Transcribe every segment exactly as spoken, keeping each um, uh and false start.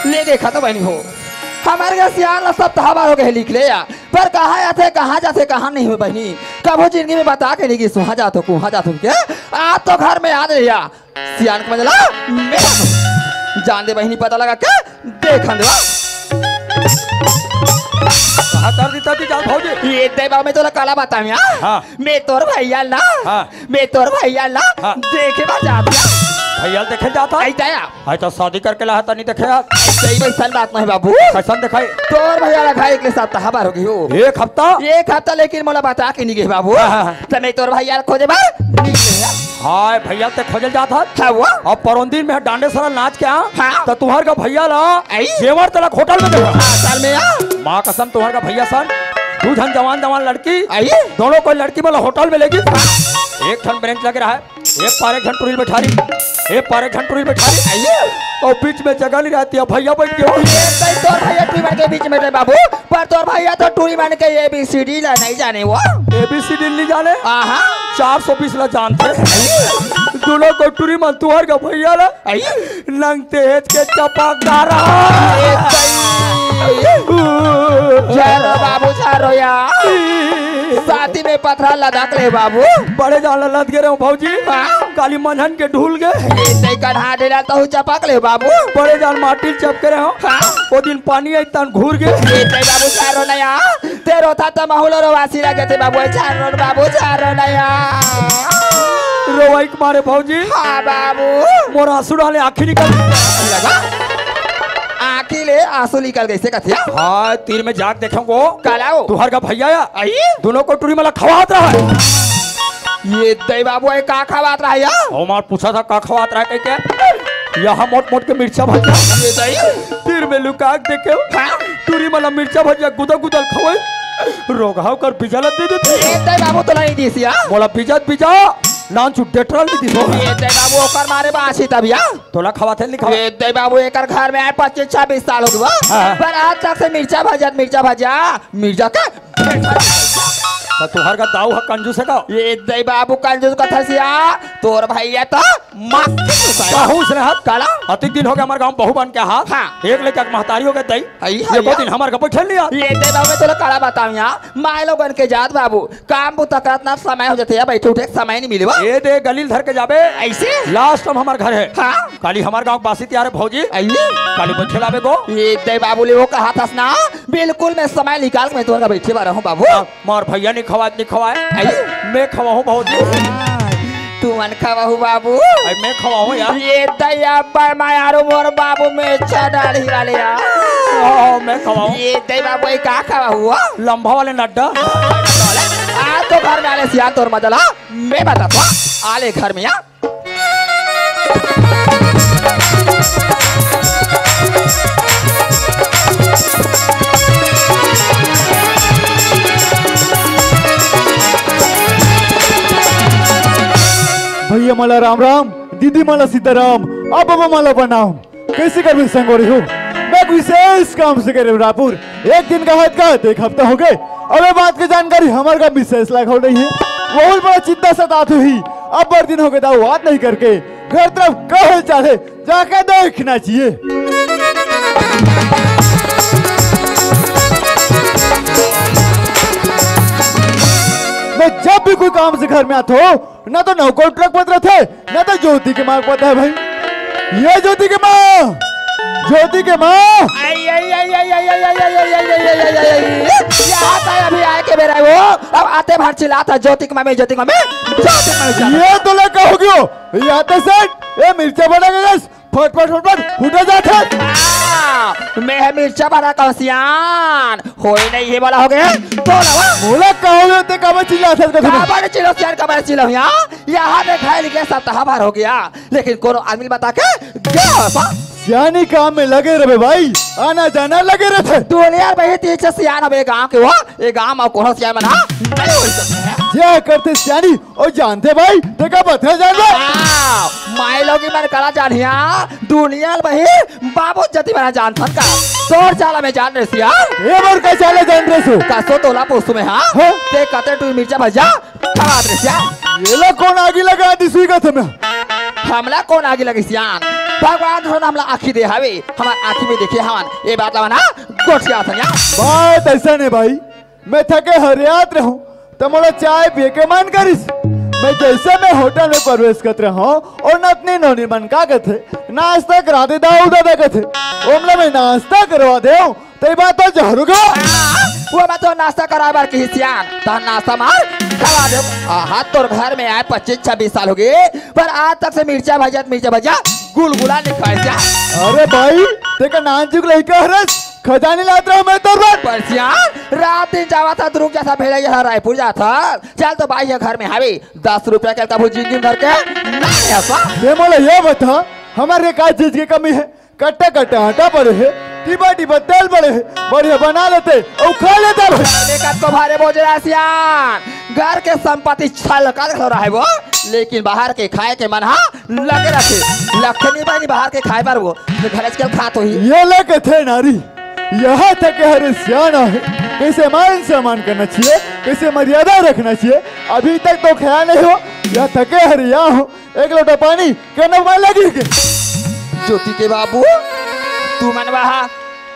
ले देखा तो बहिनी हो, हमर घर सियान ला सप्ताह भर हो गे हे लिख ले या, पर कहाँ आथे, कहाँ जाथे, कहाँ नहीं हो बहिनी, कभू जिंदगी में बता के नहीं गिस, वहाँ जाथो, कुहाँ जाथो के। आज तो घर में आ रही या, सियान के मजा ला, मैं जान दे बहिनी, पता लगा के देखन दे। कहाँ कर दी तती जाल भौजी? ये दे बा, मैं तोला काला बताऊं यार। हाँ। मैं तोर भैया ना, हाँ। मैं तोर भैया ना हाँ। देखे बर जात हूँ। भैया देखे जाता? आई दया। आज तो शादी करके ला था, नहीं देखे यार। सही में सन बात नहीं बाबू। कैसन दिखाई? तोर भैया ला घाई के साथ हबार हो गई हो। एक हफ्ता? एक हफ्ता, लेकिन मोला बता के नहीं गए बाबू। हाँ, हाँ, हाँ। तो मैं तोर भैया ला खोजे बर निकले यार। हाय, भैया ते खोजल जात हस? हाँ, वो? अब परोंदिन में डांडे सारा नाच के आ, हाँ। तो तुहर का भैया ला आई? जेवर तलक होटल में देखा। हाँ, साल में आ? माँ कसम, तुहर का भैया सन, दू झन जवान जवान लड़की, आई? दोनों कोई लड़की वाला होटल में लेगी। एक ठन बेंच लगे रहा है, एक पार एक झन टुरी बैठा रही, एक पार एक झन टुरी बैठा रही, आई? और बीच में जगह नहीं रहती है, भैया बैठ गए। ये तो तोर भैया टुरी मन के बीच में थे बाबू, पर तोर भैया तो टुरी मन के एबीसीडी ला नहीं जाने वो। एबीसीडी नहीं जाने? आहा। चार सौ बीस ला जानते। दोनों को टुरी मन तुहर का भैया ला। आई? नंग तेज के चपकदार। ए, सही। झारो बाबू, झारो या। साथी में पथरा लदक ले बाबू। बड़े जान लद गे रहे हो भौजी। हाँ। काली मंझन के ढूल गे। ये तई कढ़ा डेला तो चपक ले बाबू। बड़े जान माटी चपके रहे हो। हाँ। वो दिन पानी आई तन घूर गे। ये तई बाबू झारो नया। ते रोथा त माहौल रो वासी लगे थे बाबू, झारो बाबू, झारो नया। रोवाई के मारे भौजी। हाँ बाबू। मोर आंसू डाले आँखी निकल। लगा? आँखी ले आंसू निकल गए से कथिया। हाँ, तीर में जाग देखेंगो। काला हो? तुहर का भैया या। आई? दोनों को टुरी मला खवात रहा है। ये दई बाबू, ये का खवात रहा या? हमार पूछा था का खवात रहा कह के। यहाँ मोट मोट के मिर्चा भजिया। ये दई? तीर में लुका के देखे हो। हाँ? टुरी मला मिर्चा भजिया गुदा गुदल खवाई। रोगहाव कर बीजा ला दे देते। ये दई बाबू तो नहीं दिस या। मोला बीजा बीजा। नान चु डेटरल नहीं दिस हो। ये दई बाबू ओकर मारे बासी तब या। तोला खवाथे नहीं खवा। ये दई बाबू एकर घर में आए पच्चीस छब्बीस साल हो गए। हाँ। पर आज तक से मिर्चा भजिया, मिर्चा भजिया, मिर्चा का तो तुहर का दाऊ ह कंजूस है का? ये दई बाबू कंजूस कथा सिया, तोर भैया तो मस्त कंजूस है। कहूँ से हाथ काला? अतिक दिन हो गया हमारे गाँव बहू बन के हाथ। हाँ। एक लेकर महतारी हो गए दई। आई, ये को दिन हमारे का बैठल नहीं यार। ये दई बाबू मैं तोला काला बताऊँ यार, माय लोगन के जात बाबू, काम बुता करत ना समय हो जाते यार, बैठे उठे के समय नहीं मिले बा। ये दे गलील धर के जाबे। ऐसे? लास्ट टाइम हमारे घर है। हाँ। काली हमार गाँव के बासी तियार है भौजी। आइए। काली बच्चे लाबे गो। ये दे बाबू ले वो कहा था ना, बिल्कुल मैं समय निकाल के मैं तुम्हारा बैठे बारा हूँ बाबू। हाँ, मार भैया नहीं खवाए, नहीं खवाए। आइए। मैं खवाहूँ भौजी। हाँ, तू मन खवाहू बाबू। आई मैं खवाहूँ यार। ये दया पर मायारो मोर बाबू में चढ़ाड़ी वाले यार। ओ, मैं खवाहूँ। ये दे बाबू ये का खवाहू? लंबा वाले नड्डा। आ तो घर में आले सिया तोर मजा ला। मैं बताता हूँ। आले घर में आ। भैया मला राम राम, दीदी मला सीताराम, अब बाबा मला प्रणाम। कैसे करबे संगोरी हो? मैं एक विशेष काम से करे रायपुर। एक दिन का हाथ का तो एक हफ्ता हो गए। अबे बात की जानकारी हमारे का विशेष लायक हो रही है। बहुत बड़ा चिंता सतात हुई। अब बड़ दिन हो गए दाऊ बात नहीं करके। घर तरफ कहे चाहे जाके देखना चाहिए। मैं जब भी कोई काम से घर में आता हूँ, ना तो नौकर ट्रक पत रथे, ना तो ज्योति के माँ पता है भाई। ये ज्योति के माँ, ज्योति के माँ। आई, आई, आई। याद आया अभी आए के बेरा वो। अब आते भर चिल्लाता ज्योति के माँ में, ज्योति के माँ में, ज्योति के माँ में। ये तो लड़का हो गयो। ये आते सेठ, ये मिर्चा बना के गैस, फट फट फट फट फूटा जाता है। आ, मैं है मिर्चा बना का सियान। होई नहीं है वाला हो गया। तो लावा। मोला कहो ते काबर चिल्ला था कथी में? काबर चिल्ला सियान, काबर चिल्ला यहाँ? यहाँ पे खाए लिखे सप्ताह भर हो गया, लेकिन कोनो आदमी बता के क्या होता? सियानी काम में लगे रहे भाई, आना जाना लगे रहे। दुनिया में ही तीन से सियान अब ये गांव के हो, ये गांव में कोनो सियान बना नहीं हो सकता है। क्या करते सियानी? ओ जानते भाई, देखा बथरा जान बा। आ, माई लोगी मन कला जानिया, दुनिया में ही बाबू जति बना जान फन का। तोर चाला में जान रे सिया। ए बर का चाला जान रे सो। का सो तोला पोस्तु में हाँ? हाँ? ते कते टू मिर्चा भजिया खवात रे सिया। ये ला कौन आगी लगा दी सुई का तुम्हें? हमला कौन आगी लगी सियान? भगवान तो हमला आँखी दे हवे, हमर आँखी में देखे हवन, ये बात ला ना गोठिया सनिया। बात ऐसा नहीं भाई, मैं थके हरियात रहूं, त मोला चाय पिए के मन करिस। मैं जैसे मैं होटल में प्रवेश करत रहूं, और नतनी नोनी मन का कथे, "नाश्ता करा दे दाऊ दादा," कथे। ओमला मैं नाश्ता करवा देव, त ये बात तो जहरू गे। वो मैं तो नाश्ता कराए बर कही सियान, त नाश्ता मार खवा देव। आहा, तोर घर में आए पच्चीस छब्बीस साल हो गए, पर आज तक से मिर्चा भजिया, मिर्चा भजिया गुलगुला नहीं खाए सियान। अरे भाई, तेका नानचुक लइका हरस, खजानी लात रहूं मैं तोर बर। पर सियान, रात दिन जावत हस, रुक जात हस, भेला जइसे रायपुर जात हस। चल तो भाई, ये घर में हावे, दस रुपया के कभू जिंदगी में धर के ना ले हस। ये मोला ये बता, हमर के का चीज के कमी है? कट्टा कट्टा आटा पड़े है, टिबा टिबा तेल पड़े है, बढ़िया बना लेते अउ खा लेते भाई। देखत को भारे बोझ रहा सियान, घर के संपत्ति छलकत घलो रहे वो, लेकिन बाहर के खाए के मन हा लगे रखे। लखनी बहिनी बाहर के खाए बर वो, तो घर आजकल खात होही। ये ले कथे नारी, यहाँ तक के हर सियान आहे, कैसे मान सम्मान करना चाहिए, कैसे मर्यादा रखना चाहिए। अभी तक तो खाया नहीं हो, यहाँ थके हर यहाँ हो, एक लोटा पानी के नवा लगी के। ज्योति के बाबू, तू मन वहा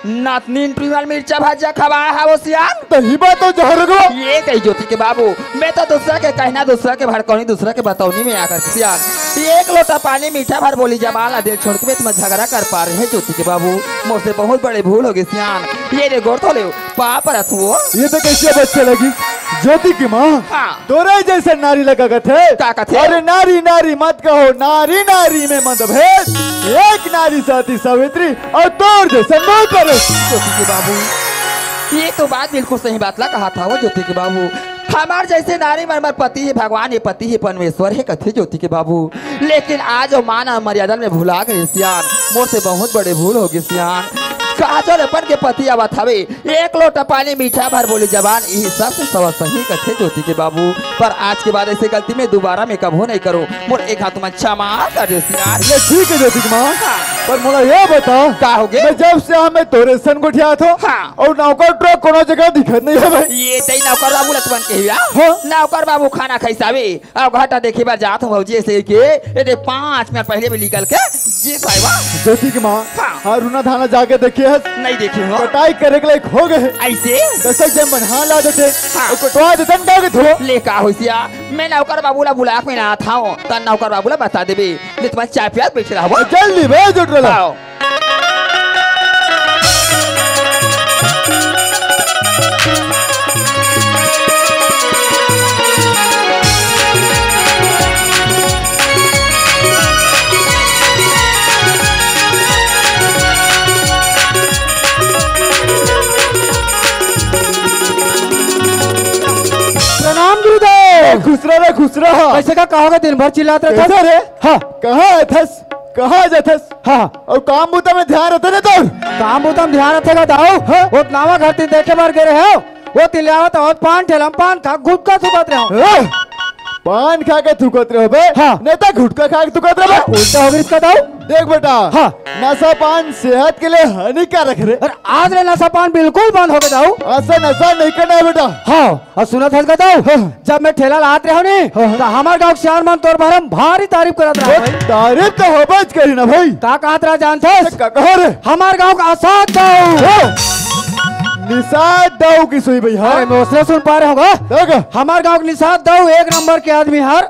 नतनी टुरी वाला मिर्चा भजिया खवाए हवस सियान। तही बात तो जहर गो। ये कही ज्योति के बाबू, मैं तो दूसरा के कहना, दूसरा के भड़कौनी, दूसरा के बतौनी में आकर सियान, एक लोटा पानी मीठा भर बोली जबान ला दे छोड़ के मैं तुम्हें झगड़ा कर पा रहे हैं ज्योति के बाबू। मोर से बहुत बड़े भूल हो गए सियान। ये रे गोड़ तो ले, पाँव परत हूँ। ये तो कैसे बच्चे लगी ज्योति की माँ। हाँ। तोरे जैसे नारी लगा कथे। का कथे? अरे नारी नारी मत कहो, नारी नारी में मतभेद। एक नारी सती सावित्री और तोर जैसे नौ करे। ज्योति के बाबू, ये तो बात बिल्कुल सही बात ला कहा था वो ज्योति के बाबू। हमार जैसे नारी मन बर पति हे भगवान, हे पति हे परमेश्वर हे कथे ज्योति के बाबू। लेकिन आज वो मान और मर्यादा में भुला गए सियान। मोर से बहुत बड़े भूल हो गए सियान। काजल अपन के पति आवत हवे, एक लोटा पानी मीठा भर बोली जबान, यही सबसे सवा सही कथे ज्योति के बाबू। पर आज के बाद ऐसे गलती में दोबारा में कभू नहीं करूँ। मोर एक हाथ में क्षमा कर दे सियान। ये ठीक है ज्योति की माँ, हाँ। पर मोला ये बता, का हो गए? मैं जब से हमें तोरे सन गोठियात हो, हाँ। और नौकर टोरा कोनो जगह दिखत नहीं है भाई। ये तई नौकर बाबू लतवन के हुआ। हाँ। नौकर बाबू खाना खैसावे, अब घाटा देखे बर जात हूँ भौजी, ऐसे के, ये दे पाँच मिनट पहले भी निकल के जी साहिबा। ज्योति की माँ, हाँ। हाँ, रुना धाना जाके देखे हस? नहीं देखे हो। कटाई करे के लायक हो गए। ऐसे? दसक जन बनिहार ला देते, हाँ। और कटवा देते न का के थो। ले का होइस या? मैं नौकर बाबू ला बुला के मैं ना था, त नौकर बाबू ला बता देबे। ले तुम्हारे चाय पियात बैठे रहो। जल्दी भेज उठ रहा। आओ। प्रणाम गुरुदेव। खुश रह रे, खुश रह। कैसे का, कहोगे, दिन भर चिल्लात रहत हस? कैसे रे? हाँ। कहाँ आथस? कहाँ जाथस? हाँ। और काम बुता में ध्यान रहते ना तोर? काम बुता में ध्यान रहते का दाऊ? हाँ। वो नावा घर तीन देखे बर गे रहे हो, वो तिल्यावत आवत पान ठेला में पान खा गुटखा थूकत रहे हो। हाँ। पान खा के थूकत रहे बे? हाँ। नेता गुटखा खा के थूकत रहे बे? उल्टा हो गई इसका दाऊ। देख बेटा, हाँ। नशा पान सेहत के लिए हानिकारक है। अरे आज ले नशा पान बिल्कुल बंद हो गया दाऊ। ऐसा नशा नहीं करना है बेटा। हाँ। और सुनत हस का दाऊ, हाँ। जब मैं ठेला लात रहे हो नी, हाँ, हाँ। तो हमार गांव के सियान मन तोर बारे में भारी तारीफ करत रहा भाई। तारीफ तो होबे च करी ना भाई। का कहत रहा जानथस? का कहो रे? हमार गांव का असाद दाऊ। हाँ। निषाद दाऊ की सुई भैया। अरे, मैं उसने सुन पा रहे होगा। देखो। हमार गांव के निषाद दाऊ एक नंबर के आदमी हर।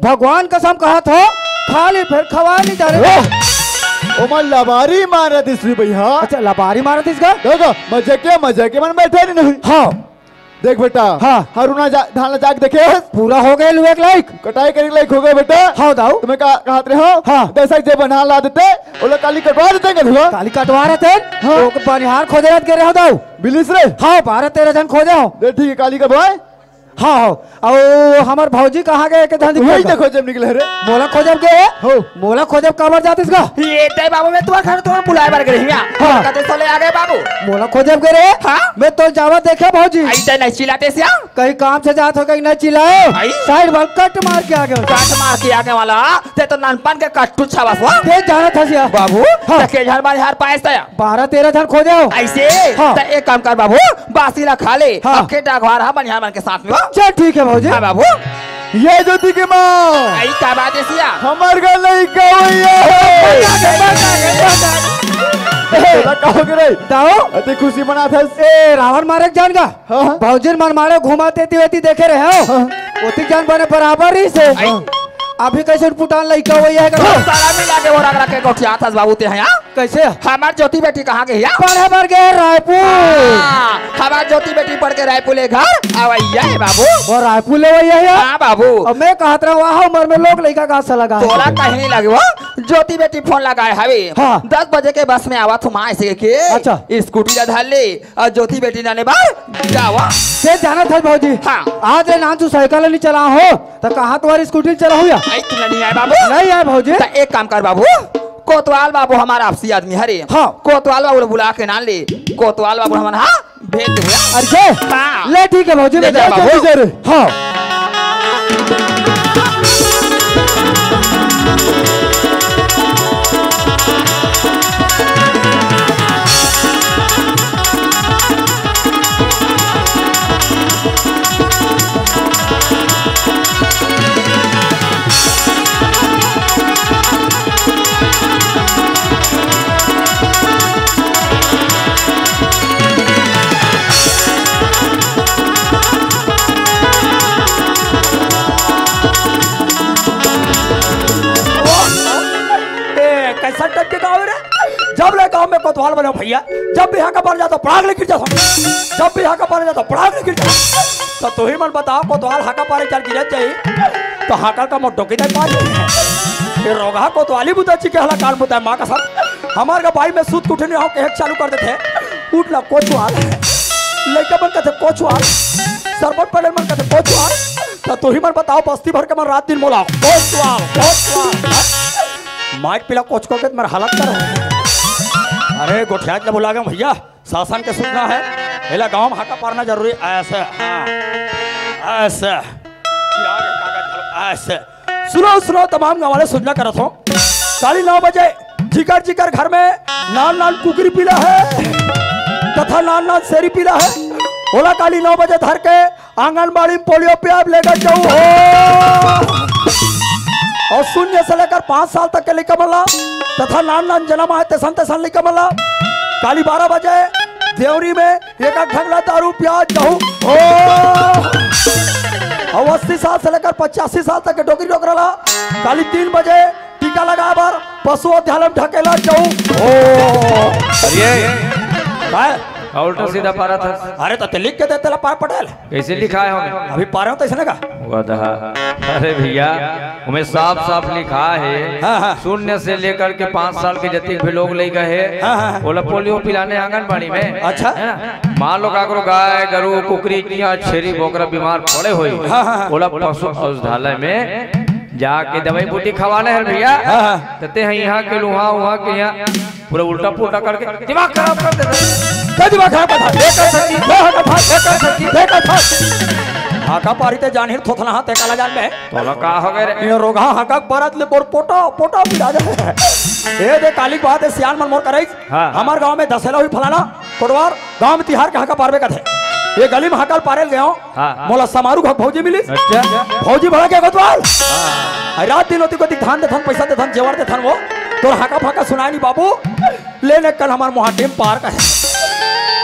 भगवान कसम कहत हो, खाली फेर खवा नहीं जा रहे। हाँ। ओमा लबारी मारत इस सुई भैया। अच्छा, लबारी मारत इसका? देखो, मजे के, मजे के मन बैठे नहीं। हाँ। देख बेटा, हाँ। हरुना जा, धान ला जाके देखे हस? पूरा हो गए लुए के लायक। कटाई करे के लायक हो गए बेटा। हाँ, दाऊ। तुम्हें का, कहत रहे हो? हाँ। दसक जे बनिहार ला देते, ओला काली कटवा देते का धुआ? काली कटवा रहते? हाँ। तो बनिहार खोजे रहत गे रहे हो दाऊ। बिलिस रे? हाँ, बारह तेरह जन खोजे हो। दे ठीक है, काली कटवाए। हाँ, हाँ। और हमार भौजी कहाँ गए के ध्यान वही दिखा? देखो जब निकले रे। मोला खोजब गए? हो। मोला खोजब काबर जातिस गा? ये तय बाबू, मैं तुम्हारे घर तुम्हें बुलाए बर गए रही हूँ। हाँ। कहते चले आ गए बाबू। मोला खोजब गए रे? हाँ। मैं तो जावा देखे भौजी। आई तय नहीं चिल्लाते सिया। कहीं काम से जात हो, कहीं नहीं चिल्लाए। आई। साइड वाल कट मार के आ गए। कट मार के आ गए वाला, ते तो नानपन के कट्टू छावा सो। ते जाना था सिया। बाबू, हाँ। ते के झन बार हार पाए तय? बारह तेरह झन खोजे हो। ऐसे? हाँ। ते एक काम कर बाबू, बासी ला खा ले। हाँ। अखे डाघवार हा बनिहार मन के साथ में हो। चल ठीक है भौजी। हाँ बाबू। ये ज्योति के माँ। आई का बात है सिया? हमर घर लइका होइया हे। मजा आ गया, मजा आ गया, मजा आ गया। ए, तोला का हो गे रे? दाऊ? अति खुशी मनात हस। ए, रावण मारे के जान का? हाँ, हाँ। भौजी मन मारे घुमाते ती वेती देखे रहे हो? हाँ। ओती जान बने बराबर ही से। आई। अभी कैसे पुटान लइका होइया हे का? साला मिला के वो रख रख के गोठियात हस बाबू ते, हाँ? कैसे? हमार ज्योति बेटी कहाँ गई हे? पढ़े बर गए रायपुर। हाँ, हमार ज्योति बेटी पढ़ के रायपुर ले घर अवइया हे बाबू। वो रायपुर ले अवइया हे? हाँ बाबू। अब मैं कहत रहा, वाह, उम्र में लोग लइका का सा लगा हे। तोला कहीं नहीं लगे वो, ज्योति बेटी फोन लगाए हवे। हाँ। दस बजे के बस में आवा थू माँ ऐसे के। अच्छा। स्कूटी ला धर ले और ज्योति बेटी लाने बर जावा। ते जाना था भौजी। हाँ। आज ले नान तू साइकिल नहीं चला हो, त कहाँ तुम्हारी स्कूटी चला हो या? आई तू नहीं आए बाबू। नहीं आए भौजी। त एक काम कर बाबू, कोतवाल बाबू हमारा आपसी आदमी हरे। हाँ। कोतवाल बाबू ला बुला के नान ले, कोतवाल बाबू हमन हाँ भेज दे भैया। अरे हाँ। ले ठीक है भौजी, ले मैं जा जाता हूँ बाबू। जरूर। हाँ। ए, कैसा टाइप के गाँव है रे? जब ले गाँव में कोतवाल बने हो भैया, जब भी हाका पारे जाता हूँ, पड़ाक ले गिर जाता हूँ। जब भी हाका पारे जाता हूँ, पड़ाक ले गिर जाता हूँ। तो तू ही मन बताओ, कोतवाल हाका पारे चल गिरत जाई, तो हाका का मोटो की नहीं पार। ये रोगहा कोतवाली बुता ची के हला कान बुता है, माँ कसम। हमार का बाई में सूत के उठे नहीं हो, कहे चालू कर देते हैं, "उठ ला कोतवाल।" लइका मन कहते, "कोतवाल।" सरपंच पटेल मन कहते, "कोतवाल।" तो तू ही मन बताओ, बस्ती भर के मन रात दिन बोला, "कोतवाल, कोतवाल।" माइक पिला कोचको के तुम्हारा हालत कर। अरे गोठियाज ला बुला गए भैया, शासन के सूचना है। एला गांव में हाका पारना जरूरी। ऐसे, हाँ, ऐसे। चिराग कागज घलो, ऐसे। सुनो, सुनो, तमाम गांव वाले सूचना करत हो। काली नौ बजे जिकर जिकर घर में नान नान कुकरी पीला है तथा नान नान सेरी पीला है, ओला काली नौ बजे धर के आंगनबाड़ी में पोलियो पियाब लेकर जाऊ हो। और शून्य से लेकर पाँच साल तक के लइका मन ला तथा नान नान जन्म आए तेसन तेसन लइका मन ला काली बारह बजे देवरी में एक एक ढंगला दारू पिया जाऊ हो। और अस्सी साल से लेकर पचासी साल तक के डोकरी डोकरा ला काली तीन बजे टीका लगाए बर पशु अध्यालय में ढकेला जाऊ हो। अरे, काय? उल्टा सीधा पारा था। अरे, तो ते लिख के दे तेला पार पटेल। कैसे लिखा है हमें? अभी पारे हो तो ऐसे ना का? गधा। अरे भैया, हमें साफ साफ लिखा है, हाँ, हाँ। शून्य से लेकर के पाँच साल के जतिक भी लोग लइका हे, हाँ, हाँ, हाँ। ओला पोलियो पिलाने आंगनबाड़ी में। अच्छा। है ना? मान लो काकरो गाय, गरु, कुकरी, चियाँ, छेरी, बोकरा बीमार पड़े होई, हाँ, हाँ, हाँ। ओला पशु औषधालय में जाके दवाई बूटी खवाने हर भैया। हाँ, हाँ। त ते ह इहाँ के लुहा, उहाँ के इहाँ, पूरा उल्टा पुल्टा करके दिमाग खराब कर देता। ते दिमाग खराब कर देता। देखा सकी, देखा सकी, देखा सकी। हाका पारी ते जान ही थोथना हा, ते काला जान में। तोला का हो गए रे? ये रोगहा हाका परत ले मोर पोटा, पोटा पिरा जाए। ए दे काली बात है, सियान मन मोर करई। हाँ। हमार गांव में दसेला हुई फलाना, कोटवार, गांव में तिहार के हाका पारबे कथे। ये गली में हाका ल पारे ल गयो। हाँ, हाँ। मोला समारू घर भौजी मिलिस। अच्छा। भौजी भला के कोतवाल। हाँ। अरे रात दिन होती कोती धान देथन, पैसा देथन, जेवर देथन वो। तोर हाका फाका सुनाय नहीं बाबू। ले ने कल हमार मुहाटी में पार कहे।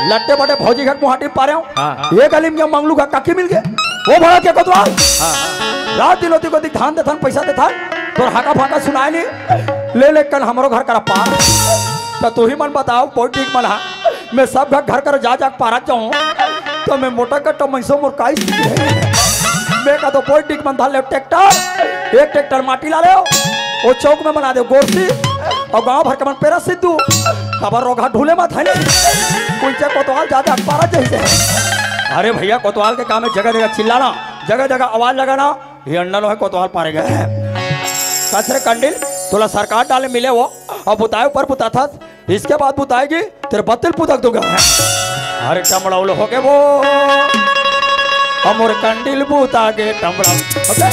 लट्टे बटे भौजी घर मुहाटी में पारे हो। हाँ, हाँ। ये गली में मंगलू का काकी मिल गए। वो भला के कोतवाल। हाँ, हाँ। रात दिन होती कोती धान देथन, पैसा देथन। तोर हाका फाका सुनाय नहीं। ले ने कल हमरो घर करा पार। तो तू ही मन बताओ, पोइटिक मन हा। मैं सब घर, घर कर जा, जा पारत जाऊं, तो मैं मोटा कट्टा मनसो मोर काई। मैं का तो पोइटिक मन धार ले ट्रैक्टर, एक ट्रैक्टर माटी ला ले, वो चौक में बना दे गोरसी, और गांव भर के मन पेरा सिद्धू, खबर रोगा ढूले मत है नहीं। कुंचे कोतवाल जा, जा पारत जैसे। अरे भैया, कोतवाल के काम है जगह, जगह चिल्लाना, जगह, जगह आवाज लगाना, ये अंडा लो है कोतवाल पारे गए। कचरे कंडिल, तोला सरकार डाले मिले वो, अब बुताए ऊपर बुता था, इसके बाद बुताएगी, तेरे बत्तल पुदक दूंगा। अरे टमड़ौल हो गए वो, हमर कंडिल बुता गे टमड़ौल। ओके?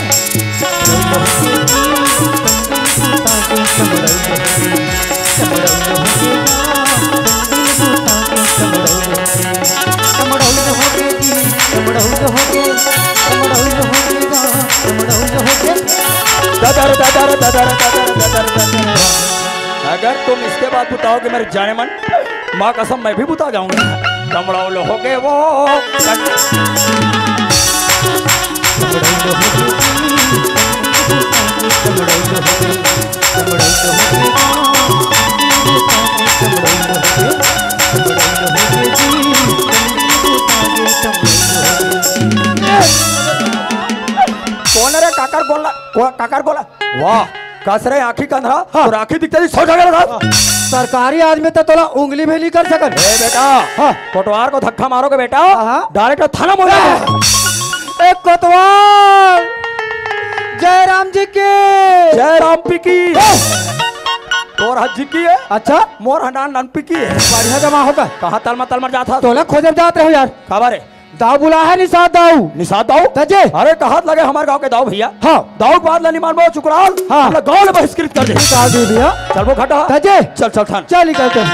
अगर तुम इसके बाद बुताओगे मेरे जाने मन, माँ कसम मैं भी बुता जाऊंगा। कमड़ौल हो गए वो। कौन रे काकर गोला? को-, काकर गोला? वाह, कस रे आँखी कंधरा, हाँ। तोर आँखी दिखते नहीं, सौ जगह लगा। सरकारी आदमी तो तोला उंगली भी नहीं कर सकत। ए बेटा, हाँ। कोटवार को धक्का मारोगे बेटा, हाँ, हाँ। डायरेक्ट थाना मोड़ देंगे। ए कोतवाल, जयराम जी की। जयराम पी की। हाँ। तोर हज्जी की है? अच्छा। मोर हनान नन पी की है। बढ़िया जमा होगा। कहाँ तलमा तलमर जात हस? तोला खोजब जात रहो यार। काबर रे? दाऊ बुला है, निषाद दाऊ। निषाद दाऊ? तजे। अरे, कहत लगे हमारे गांव के दाऊ भैया। हाँ। दाऊ के बात ला नहीं मानबो, चुकराल। हाँ। हमला गांव ले बहिष्कृत कर दे। निकाल दे भैया। चल वो घटा। तजे। चल, चल, थान। चल, निकल, चल।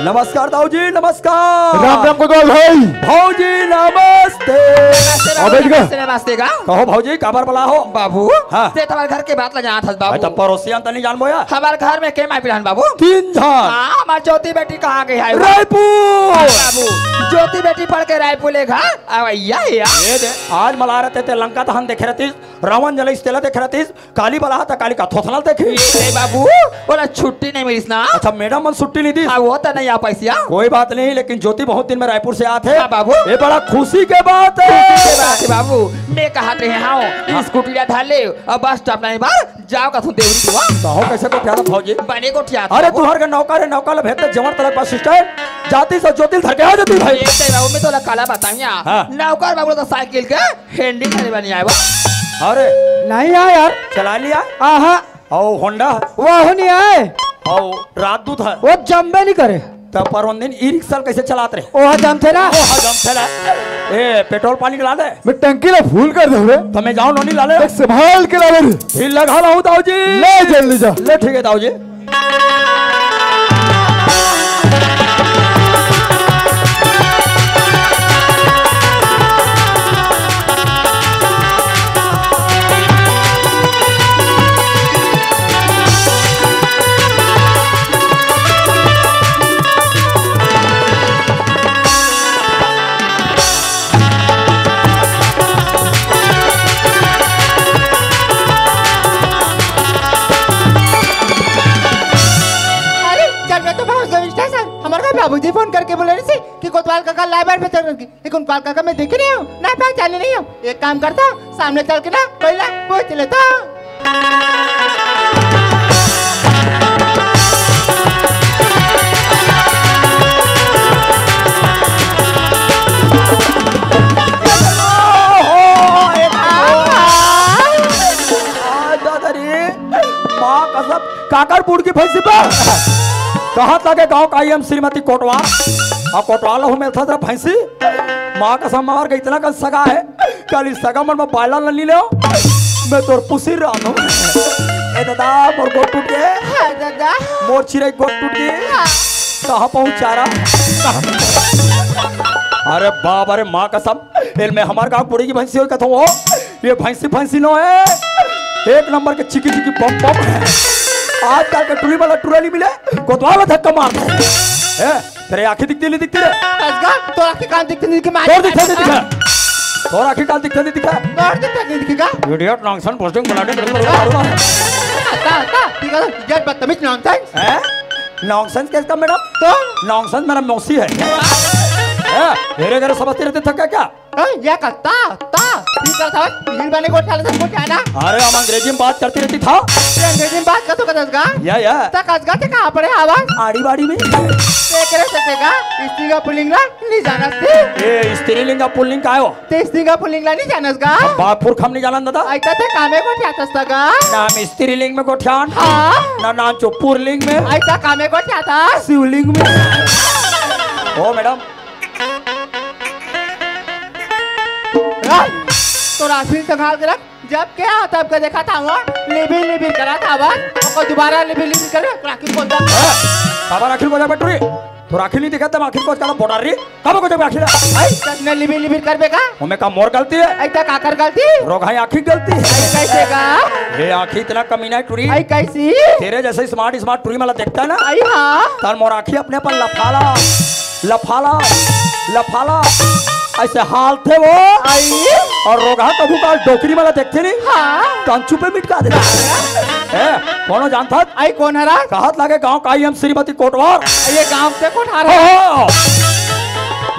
नमस्कार दाऊ जी, नमस्कार। राम राम कोतवाल भाई। भौजी नमस्ते। नमस्ते बाबू, अबे इधर। नमस्ते, नमस्ते गा। कहो भौजी, काबर बला हो? बाबू, हाँ। ते तुम्हारे घर के बात ला जानत हस बाबू। भाई, तब पड़ोसियन त नहीं जानबो या? हमारे घर में के माई पिलान बाबू? तीन झन। हाँ, हमार ज्योति बेटी कहाँ गई है? रायपुर। हाँ बाबू, ज्योति बेटी पढ़ के रायपुर ले घर अवैया है यार। ये दे, आज मला रहते ते लंका दहन देखे रहतीस, रावण जलइस तेला देखे रहतीस, काली बला त काली का थोथना देखे। ये दे बाबू, ओला छुट्टी नहीं मिलिस ना। अच्छा, मैडम मन छुट्टी नहीं दी? हाँ, वो तो नहीं आ पाइस या। कोई बात नहीं, लेकिन ज्योति बहुत दिन में रायपुर से आत हे। हाँ बाबू। ये बड़ा खुशी के बात है। खुशी के बात है बाबू। मैं कहत रहे हंव, हाँ। स्कूटी ला धर ले, अब बस स्टॉप नहीं बार, जाव कथू देवरी दुआ। कहो कैसे गोठियात भौजी? बने गोठियात अरे बाबू। तुहर के नौकर है, नौकर ला भेजते जमर तलक बस स्टैंड। जाती से ज्योति ल धर के आ जाती भाई। ये दे बाबू, मैं तोला काला बताऊं या। हाँ। नौकर बाबू तो साइकिल के हैंडल चले बनी आए बा। अरे। नहीं आए यार। चला लिया? आहा। और होंडा? वो नहीं आए। और राजदूत है? वो जम्बे नहीं करे। तो पर उन दिन ई रिक्शा कैसे चलात रहे? ओहा जमथे ना। ओहा जमथे ना। ए, पेट्रोल पानी ला दे। मैं टंकी ला फुल कर दे रे। तो मैं जाऊं नोनी ला ले। देख, संभाल के ला ले रे। फिर लगा ला हूं दाऊ जी। ले जल्दी जा। ले ठीक है दाऊ जी। अरे, चल, मैं तो पहुंच गई स्टेशन। हमारे घर बाबूजी फोन करके बोले रहे कि कोतवाल काका लाइब्रेरी में चल रही, लेकिन कोतवाल काका मैं देखे नहीं हूँ, ना पहचाने नहीं हूँ। एक काम करता हूँ, सामने चल के ना पहला पूछ लेता हूँ। आ, दादा रे, माँ कसम, काकर बूढ़ की भैंसी पर। कहाँ तक है गाँव का आई एम श्रीमती कोटवार? और कोटवार लो मिलता था भैंसी। माँ कसम, मार के इतना कन सगा है। कल इस सगा मन में बाला ल नी ले, मैं तोर पुसिर रहा हूँ। ए दादा, मोर गोड़ टूट गए। हाँ दादा। मोर चिरई गोड़ टूट गए। हाँ। कहाँ पहुँचा रहा? अरे बाप, अरे माँ कसम, एल में हमार गाँव बूढ़ी की भैंसी हो कथो हो। ये भैंसी, भैंसी नो है, एक नंबर के चिकी चिकी बम बम है। आजकल के टुली वाला टुरा नी मिले, कोतवाल धक्का मार दे। ए, तेरे आँखें दिखती नहीं दिखती रे? कसगा, तोर आँखें कान दिखती नहीं दिखती, मार तोर दिखती नहीं दिखा। तोर आँखें कान दिखती नहीं दिखा। तोर दिखती नहीं दिखी का? Idiot, nonsense, posting, bloody, bloody, bloody। ता, ता, ठीक है, idiot, बदतमीज, nonsense। हैं? Nonsense किसका मैडम? तो? Nonsense मेरा मौसी है। हैं? मेरे घर समझती रहती थका क्या? ए, ये का ता, ता, ठीक है, समझ? हिंदी बने को चाले से कुछ है ना? अरे, हम अंग्रेजी में बात करती रहती था। ये अंग्रेजी में बात कर तो कसगा? या, या। ता कसगा ते कहाँ पड़े आवाज? आड़ी बाड़ी में। ते करे से तेगा, स्त्रीलिंग पुल्लिंग ला, नहीं जानस ते। ए, स्त्रीलिंग का पुल्लिंग का है वो? ते स्त्रीलिंग का पुल्लिंग ला नहीं जानस गा? बापुर खम नहीं जानन दादा। ऐसा ते कामे को क्या तस्ता गा? नाम स्त्रीलिंग में को ठ्यान। हाँ। ना नाम चो पुरलिंग में। ऐसा कामे को क्या था? शिवलिंग में। ओ मैडम, ए, तोर आँखी संभाल के रख। जब के आव तब के देखत हंव, लिबिर लिबिर करत हवस। ओकर दुबारा लिबिर लिबिर करे, तोर आँखी खोल दे। ए, काबर आँखी खोल दे, बटुरी? तोर आँखी नहीं दिखत, त आँखी को करा बोटार री। कब को जब आँखी ला? आई, ततने लिबिर लिबिर करबे का? ओमे का मोर गलती हे? आई, त काकर गलती? रोगहा आँखी गलती हे। आई, कैसे का? ये आँखी इतना कमीना हे टुरी। आई, कैसी? तेरे जैसे smart smart टुरी मला देखता ना? आई, हाँ। तर मोर आँखी अपने पर लफाला, लफाला, लफाला, ऐसे हालथे वो। आई। और रोगहा कभू का डोकरी मला देखथे नहीं? हाँ। तंचू पे मिटका देथे। ए, कोनो जानथस? आई, कोन हरा? कहत लागे गाँव का ही हम श्रीमती कोटवार। ये गाँव से कोठार हे। हो, हो।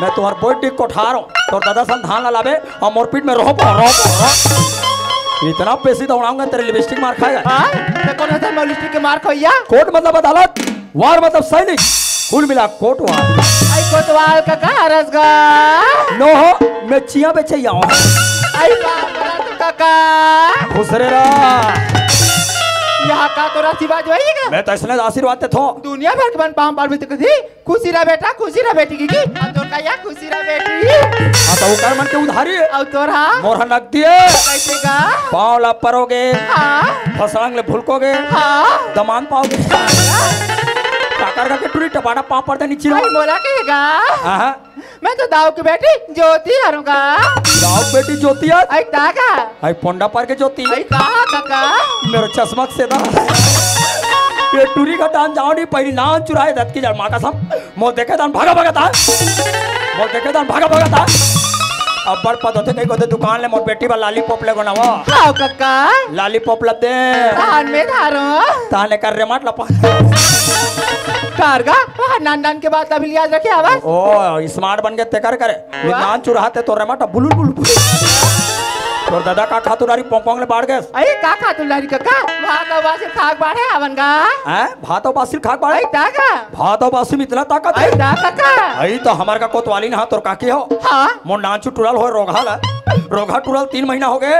मैं तोर बोइटी कोठार हूँ। तोर दादा सन धान ला लाबे और मोर पीठ में रोप, रोप, रोप। इतना बेसी दौड़ाऊंगा, तेरे लिपस्टिक मार खाएगा। हाँ? त कोन हरा मोर लिपस्टिक के मार खइया? कोट मतलब अदालत, वार मतलब सैनिक, कुल मिला कोटवार। आई, कोटवार कका हरस गा। नो हो, मैं चिया बेचे आऊँ। आई, बाप रे, तो कका। खुश रे रहा। यहाँ का तोर आशीर्वाद होही का? मैं तो ऐसने आशीर्वाद देथों। दुनिया भर के मन पाँव पार भी तो कथी खुशी रह बेटा, खुशी रह बेटी की, की? अउ तोर का या खुशी रह बेटी। हाँ, त ओकर मन के उधारी हे। अउ तोर हा? मोर हा नगदी हे। कैसे का? पाँव ला परोगे, हाँ। फसलंग ले भुलकोगे, हाँ। दमान पाओगे। काकर का के टुरी टपाटा पाँव पड़थे नीचे लो। आई, मोला कहेगा। हाँ, हाँ। मैं तो दाऊ के बेटी ज्योति हरंगा। दाऊ के बेटी ज्योति हे? आई, त का? आई पोंडा पर के ज्योति। आई, कहाँ कका? मेरा चश्मा के सेदा। ये टुरी का दान जाओ नहीं, पहली नान चुराए दत की जड़ माँ कसम। मोर देखे दान भागा भागा था। मोर देखे दान भागा भागा था। अब्बड़ पद होथे कहीं कोते दुकान ले मोर बेटी बर लॉलीपॉप ले गोनावा। हाँ कका। लॉलीपॉप ला दे। तान में धारो। ताने कर रेमट ला पा। कारगा, वहाँ नान नान के बात अभी याद रखे आवाज। ओ, smart बन के तेकर करे। वाह। नान चुराते तो रेमट बुलुल बुलुल। तोर दादा का खातुरारी पोंग पोंग ले बाढ़ गए। अरे का खातुरारी कका? भात अउ बासी खाक बाढ़े आवन गा। हैं? भात अउ बासी खाक बाढ़े? अरे ता का? भात अउ बासी में इतना ताकत हे? अरे ता कका? अरे तो हमर का कोतवाली ना तोर काकी हो। हाँ। मोर नानचू टुरल हो रोगहा ला। रोगहा टुरल तीन महीना हो गए।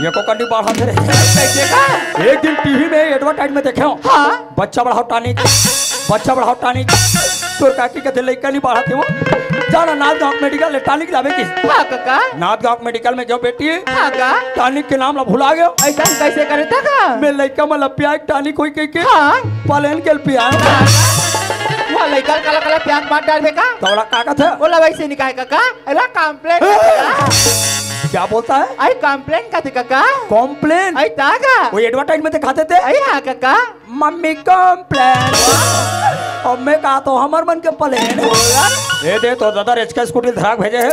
ये को कंडी बाढ़ा थे रे। कैसे का? एक दिन टीवी में एडवर्टाइज में देखे हो। हाँ। बच्चा बढ़ाओ टॉनिक, बच्चा बढ़ाओ टॉनिक। तोर काकी कथे लइका नहीं बढ़ाते हो। जाना नांदगांव मेडिकल ले टॉनिक लावे की। हाँ कका। नांदगांव मेडिकल में गयो बेटी। हाँ का। टॉनिक के नाम ला भुला गयो। ऐसा कैसे करे था का? मैं लइका में लपिया एक टॉनिक होई के के। हाँ। पलेन के लपिया। हाँ का। वो लइका काला काला प्याज मार डाल दे का? तोड़ा का कथे? बोला वैसे नहीं कहे कका। अरे कंप्लेन कथे का? क्या बोलता है? आई कंप्लेन कथे कका। कंप्लेन? आई ता का? वो एडवर्टाइज में दिखाते थे। आई हाँ कका। Mummy complain. अब मैं कहा तो हमर मन के प्लेन। ए दे तो दादा रेचका स्कूटी धराक भेजे हे।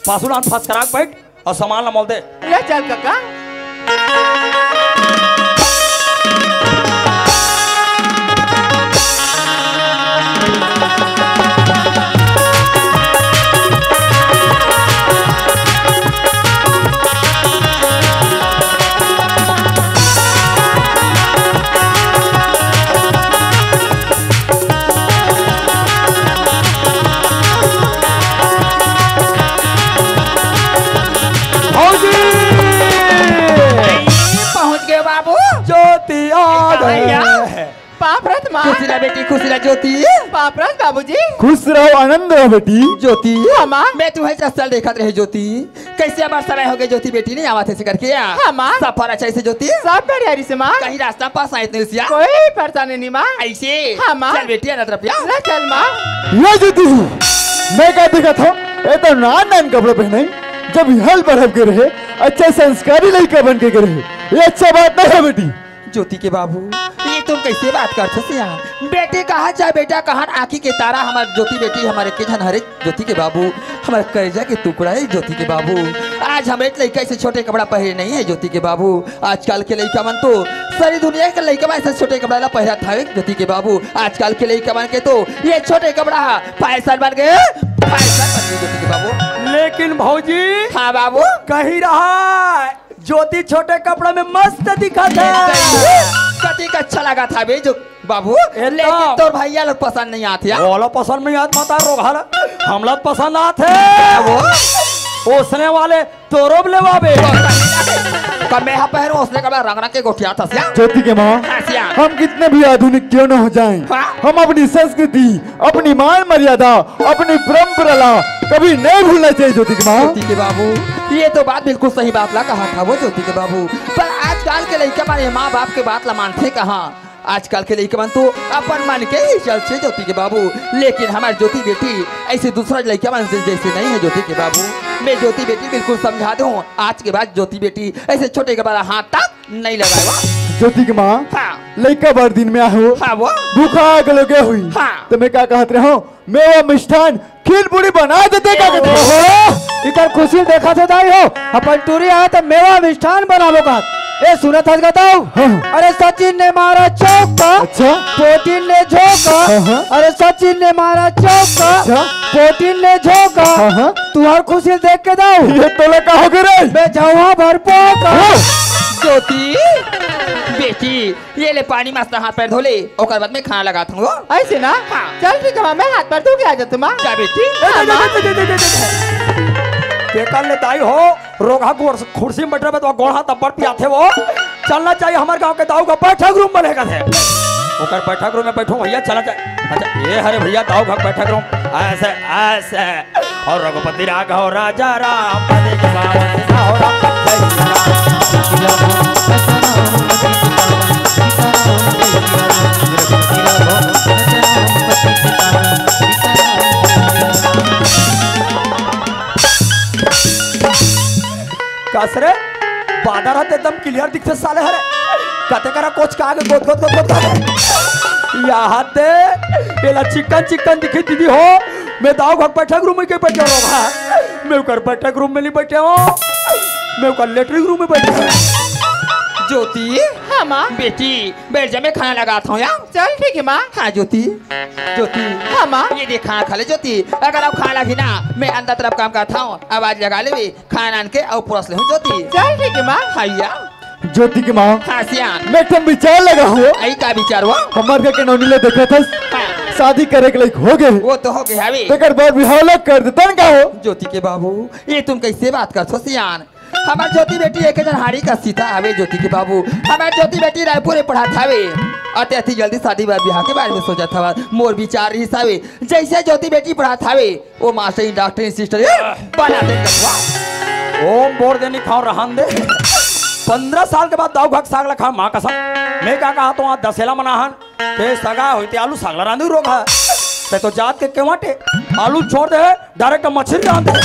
पासुलान फस कराक बैठ और सामान ला मोल दे। ले चल कका। भौजी! पहुंच गए बाबू। ज्योति आ गए। भैया। पाप रत माँ। खुशी रह बेटी, खुशी रह ज्योति। पाप रत बाबूजी। खुश रहो, आनंद रहो बेटी। ज्योति। हाँ माँ। मैं तुम्हें चस्सल देखत रहे ज्योति। कैसे अब्बड़ समय हो गए ज्योति बेटी नहीं आवत हे से करके या? हाँ माँ। सब पर अच्छा से ज्योति? सब बढ़िया रहिसे माँ। कहीं रास्ता पास आए नहीं सिया? कोई परेशानी नहीं माँ। ऐसे? हाँ माँ। चल बेटी आना तरफ या। ले चल माँ। ये ज्योति जी, मैं का देखत हूँ, ये तो नान नान कपड़ा पहने, जब हल बढ़ब के रहे, अच्छा संस्कारी लइका बन के रहे, ये अच्छा बात नहीं है बेटी। ज्योति के बाबू, ये तुम कैसे बात करथस यार? बेटी कहाँ जा बेटा, कहाँ आँखी के तारा हमार ज्योति बेटी, हमारे के झन हरे ज्योति के बाबू, हमारे कलेजा के टुकड़ा है ज्योति के बाबू। आज हमारे लइका ऐसे छोटे कपड़ा पहने नहीं है ज्योति के बाबू। आजकल के लइका मन तो सारी दुनिया के लइका मन ऐसे छोटे कपड़ा ला पहनत हवे ज्योति के बाबू। आजकल के लइका मन के तो ये छोटे कपड़ा फैशन बन गए, फैशन बन गए ज्योति के बाबू। लेकिन भौजी, हाँ बाबू। कही रहा ज्योति छोटे कपड़ा में मस्त दिखत हे। कतिक अच्छा लगत हवे जो बाबू, एकदम। लेकिन तोर भैया लोग पसंद नहीं आत हे। ओला पसंद नहीं आत, माता रोगहा ला। हमला तो पसंद आत हे। बाबू। ओसने वाले तोरो बर लेवाबे। कब मैं हा पहनूं ओसने कपड़ा रंग रंग के गोठियाथस या? ज्योति के माँ, हाँ, सिया। हम कितने भी आधुनिक क्यों न हो जाएं, हाँ। हम अपनी संस्कृति, अपनी मान मर्यादा, अपनी परंपरा ला कभी नहीं भूलना चाहिए ज्योति के माँ। ज्योति के बाबू, ये तो बात बिल्कुल सही बात ला कहा था वो ज्योति के बाबू। पर आजकल के लइका मन माँ बाप के बात ला मानथे कहाँ? आजकल के लइका मन तो अपन मन के ही चलथे ज्योति के बाबू, लेकिन हमर ज्योति बेटी ऐसे दूसरा लइका मन से जैसे नहीं है ज्योति के बाबू। मैं ज्योति बेटी बिल्कुल समझा दूं, आज के बाद ज्योति बेटी ऐसे छोटे के बड़ा हाथ तक नहीं लगाए। ज्योति के माँ, हाँ। लइका बड़ दिन में आए हो, हाँ वो। भूखा गलोगे हुई। हाँ। तो मैं क्या कहत रहा हूँ, मेवा मिष्ठान खीर पूरी बना देते का कहते? ओहो, इकर खुशी देखा थे दाई हो, अपन टूरी आया तो मेवा मिष्ठान बनाबो का। ए, सुनत हस का दाऊ? हाँ। अरे सचिन ने मारा चौका, अच्छा। पोटिन ने झोंका। हाँ, हाँ। अरे सचिन ने मारा चौका, अच्छा। पोटिन ने झोंका। हाँ, हाँ। तुहर खुशी देख के दाऊ, ये तोला का हो गए रे? मैं झौहा भर पोका। हाँ। ज्योति बेटी, ये ले पानी मस्त हाथ पैर धो ले, ओकर बाद में खाना लगात हूँ। ऐसे ना? हाँ। चल ठीक है माँ, मैं हाथ पैर धो के आ जाता हूँ माँ। जा बेटी। ए, दे, दे, हाँ, दे, दे, दे, दे, दे। के कर ले दाई हो, रोगहा कुर्स-, कुर्सी में बैठे में तो गोड़ हाथ अब्बड़ पियाथे वो। चलना चाहिए हमारे गांव के दाऊ का बैठक रूम बने का थे। ओकर बैठक रूम में बैठो भैया, चला जाए। अच्छा, ये हरे भैया दाऊ का बैठक रूम। ऐसे, ऐसे। और रघुपति राघव राजा राम पद के पावन सीता हो राम। जय श्री राम। कस रे, बादर ह त एकदम क्लियर दिखथे साले हरे। कते करा कोच का आगे गोद गोद गोद गोद गोद। यहाँ दे, एला चिकन चिकन दिखे दीदी हो। मैं दाऊ घर बैठक रूम में के बैठे रहो। मैं उकर बैठक रूम में नहीं बैठे हो, मैं उकर लेटरिन रूम में बैठे हूँ। ज्योति। हाँ माँ। बेटी, बैठ जा, मैं खाना लगात हूँ यार। चल ठीक है माँ। हाँ ज्योति, ज्योति। हाँ माँ। ये देख खाना खा ले ज्योति, अगर अब खाना भी ना, मैं अंदर तरफ काम करत हूँ, आवाज लगा लेबे, खाना आन के अउ परोस लेहूँ ज्योति। चल ठीक है माँ। हाँ या। ज्योति के माँ। हाँ सियान। मैं एक ठन विचार लगा हूँ। आई का विचार हुआ? हमार घर के नौनी ले देखत हस, हाँ। शादी करे के लायक हो गए। वो तो हो गए हवे। तेकर बर बिहाव ला कर देतन का हो? ज्योति के बाबू, ये तुम कैसे बात करत हो सियान? हमार ज्योति बेटी एक जन हाड़ी का सीता हवे ज्योति के बाबू। हमार ज्योति बेटी रायपुर में पढ़त हवे। अते अति जल्दी शादी बर बिहाव के बारे में सोचत हवा। मोर विचार रहिस हवे, जैसे ज्योति बेटी पढ़त हवे, वो मास्टर, डॉक्टर, सिस्टर, ए, बना दे कथवा। ओम बोर देनी खाओ रहन दे। पन्द्रह साल के बाद दाऊ घक साग ला खा माँ कसम। मैं का कहा तो वहाँ दसेला मना हन। ते सगा होई ते आलू साग ला रांधू रोगहा। ते तो जात के केवाटे आलू छोड़ दे, डायरेक्ट मछली रांध दे।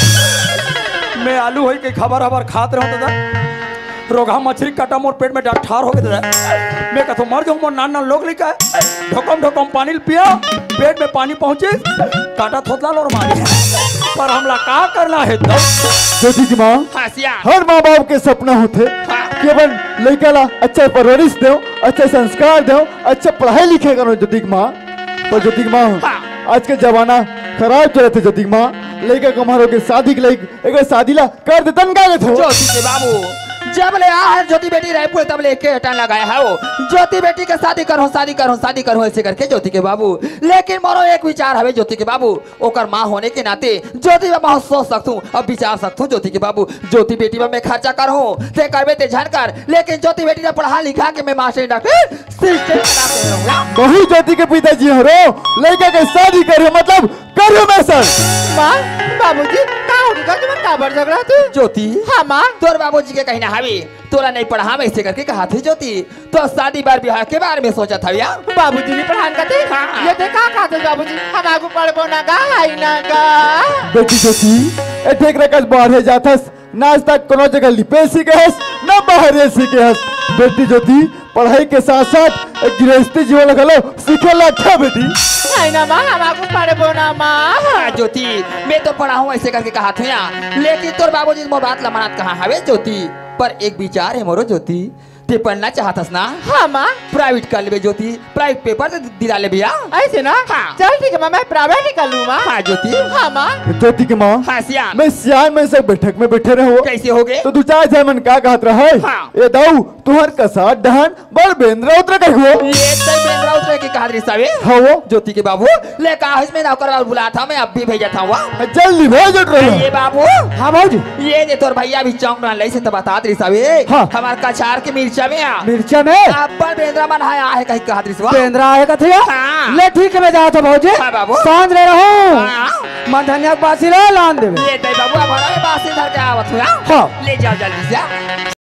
मैं आलू होई के खबर हबर खात रहूं दादा। रोगहा मछली काटा मोर पेट में डठार हो गए दादा। मैं कथो मर जाऊं, मोर नान नान लोग लइका। ढोकम ढोकम पानी ल पिया, पेट में पानी पहुंचे, काटा थोतला लोर मारी। पर हमला का करना है तो? ज्योति जी माँ, हाँ, सिया। हर माँ बाप के सपना होथे हाँ। कि अपन लइका ला अच्छा परवरिश देव, अच्छा संस्कार देव, अच्छा पढ़ाई लिखाई करो ज्योति जी माँ। पर ज्योति जी माँ, हाँ। आज के जमाना खराब चलत हे ज्योति जी माँ। लइका के उमर हो के शादी के लायक, एक शादी ला कर देतन का लेथो? ज्योति के बाबू, जब ले आ है ज्योति बेटी रायपुर, तब ले एके टन लगाए हव। ज्योति बेटी के शादी करहूं, शादी करहूं, शादी करहूं, ऐसे करके ज्योति के बाबू। लेकिन मोरो एक विचार हवे ज्योति के बाबू, ओकर माँ होने के नाते ज्योति बर मैं सोच सकथूं, अब विचार सकथूं ज्योति के बाबू। ज्योति बेटी बर मैं खर्चा करहूं, ते करबे ते झन कर, लेकिन ज्योति बेटी ला पढ़ा लिखा के मैं मास्टर डॉक्टर सिस्टर बना के रहूंगा। बहुत ज्योति के पिताजी हो रो, लइका के शादी करे मतलब करियो मैं सर। माँ, बाबूजी, का हो गया? तुमन काबर झगड़ा तू? ज्योति, हाँ माँ। तोर बाबूजी के कहना हवे, तोला नहीं पढ़ाम ऐसे करके कहा थे ज्योति। तो शादी बार बिहाव के बारे में सोचत हवे या? बाबूजी नहीं पढ़ान का थे? हाँ। ये ते का कहा थे बाबूजी? हम आगू पढ़बो ना गा, हाई ना गा। बेटी ज्योति, ए देख रखस बाहर है जाथस, ना आज तक कोनो जगह लिपे सीखे हस, ना बाहरे सीखे हस। बेटी ज्योति, पढ़ाई के साथ साथ गृहस्थी जीवन घलो सीखे ला अच्छा बेटी। नहीं ना माँ, हम आगू पढ़बो ना माँ। हाँ ज्योति, मैं तो पढ़ाहूँ ऐसे करके कहा थे या, लेकिन तोर बाबूजी मोर बात ला मानत कहाँ हवे ज्योति। पर एक विचार है मोरो ज्योति, ते पढ़ना चाहत हस ना? हाँ माँ। प्राइवेट कर लेबे ज्योति, प्राइवेट पेपर दे दिला लेबे या। ऐसे ना? हाँ। चल ठीक है माँ, मैं प्राइवेट ही कर लूँ माँ। हाँ ज्योति। हाँ माँ। ज्योति के माँ। हाँ सियान। मैं सियान में से बैठक में बैठे रहो। कैसे हो गए? तो दू चार झन मन का कहत रहे? हाँ। ए दाऊ, तुहर कसार डहन बड़ बेंदरा उतरा कहियो। ये तो बेंदरा उतरा के कहा रिसावे? हाँ वो। ज्योति के बाबू, ले का इसमें नौकर वाला बुलात हंव, मैं अब भी भेजत हंव। जल्दी भेज उठ रहे। ये बाबू। हाँ भाई। ये जे तोर भैया भी चौंक रहा, लइसे तो बतात रिसावे। हाँ। हमार कछार के मिर्चा में आ। मिर्चा में? अब्बड़ बेंदरा मन आय हे कही कहत रिसवा। बेंदरा आय कथे या? हाँ। ले ठीक है, मैं जात हंव भौजी। हाँ बाबू। सांझ ले रहूं। हाँ। मन धनिया के बासी ला लान देबे। ये दे बाबू, अब हमारे बासी धर के आवत हंव। हाँ। ले जाव जल्दी से।